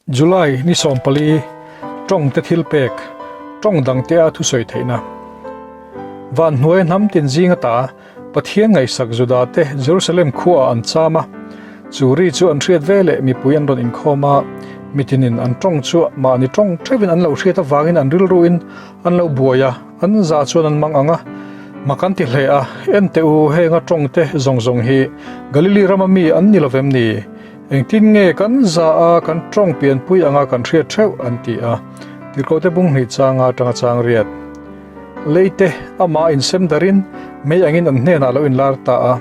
July ni 14 tawng te thil pek, tawng dang te a thusawi theihna. Van hnuai hnam tin zing ata Pathian ngaihsak Juda te Jerusalem khuaah an cham a, chu ri chu an hriat ve leh mipui an rawn inkhawm a, mitinin an tawng chu mahni tawng theuhin an lo hriat avangin an rilruin an lo buai a, an za chuan an mang ang a, mak an ti hle a, En teh u, henga tawng te zawng zawng hi Galili rama mi an ni lovem ni? Engtin nge kan za a kan tawng pianpui anga kan hriat theuh? an ti a, Tirhkohte bung hnih changa atanga chang riat. Leite amah insem darin mei angin an hnenah lo inlar ta a.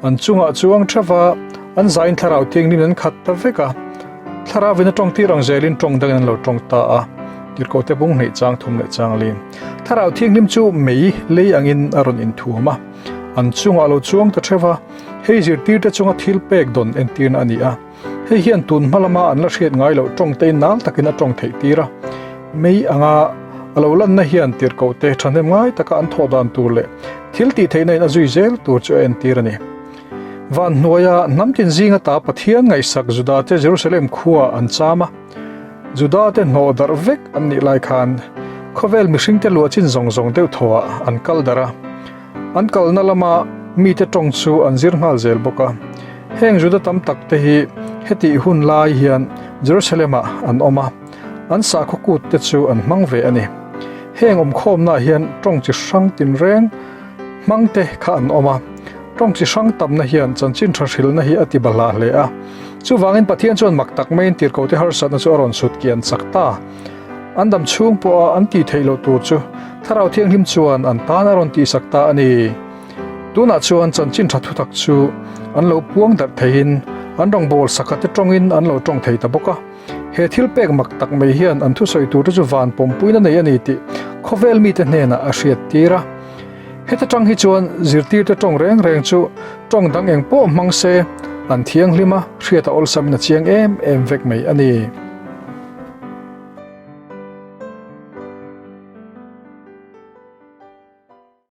An chungah chuang theuh va, an zain thlarau thianghlim an khat ta vek a. Thlarauin a tawng tir ang zelin tawng dangin an lo tawng ta a. Tirhkohte bung hnih chang thum leh chang li. Thlarau thianghlim chu mei lei angin a rawn inthuam a. An chungah lo chuang ta theuh va, hei zirtirte chunga thil pek dawn entirna a ni a. Hei hian tun hma lama an la hriat ngai loh tawngtein nal takin a tawng theih tir a. Mei anga a lo lanna hian tirhkohte thahnem ngai taka an thawh dan tur leh thil tih theihna in a zui zel tur chu a entir a ni. Van hnuaia hnam tin zing ata Pathian ngaihsak Judate Jerusalem khua an cham a. Judate hnawh darh vek an nih lai khan khawvel mihringte luah chin zawng zawng deuh thawhah an kal darh a. An kalna lama mite tawng chu an zir nghal zel bawk a. Heng Juda tam tak te hi hetih hun lai hian Jerusalem-ah an awm a, an sakhaw kut te chu an hmang ve a ni. Heng awmkhawmnaah hian tawng chi hrang tinreng hmang te kha an awm a. Tawng chi hrang tamna hian chanchin tha hrilna hi a ti bahlah hle a. Chuvangin Pathian chuan mak tak maiin tirhkohte harsatna chu a rawn sut kian chak ta. An dam chhung pawha an tih theih loh tur chu Thlarau Thianghlim chuan an tan a rawn tihsak ta a ni. Tunah chuan chanchin tha thutak chu an lo puang darh theihin an rawngbâwl sakate tawngin an lo tawng thei ta bawk a. He thil pek mak tak mai hian an thusawi turte chu van pawmpuina nei a ni tih khawvel mite hnenah a hriattir a. Heta tang hi chuan zirtirte tawng reng reng chu tawng dang eng pawh hmang se an thianghlim a, hriat a awlsamin a chiang em em vek mai a ni.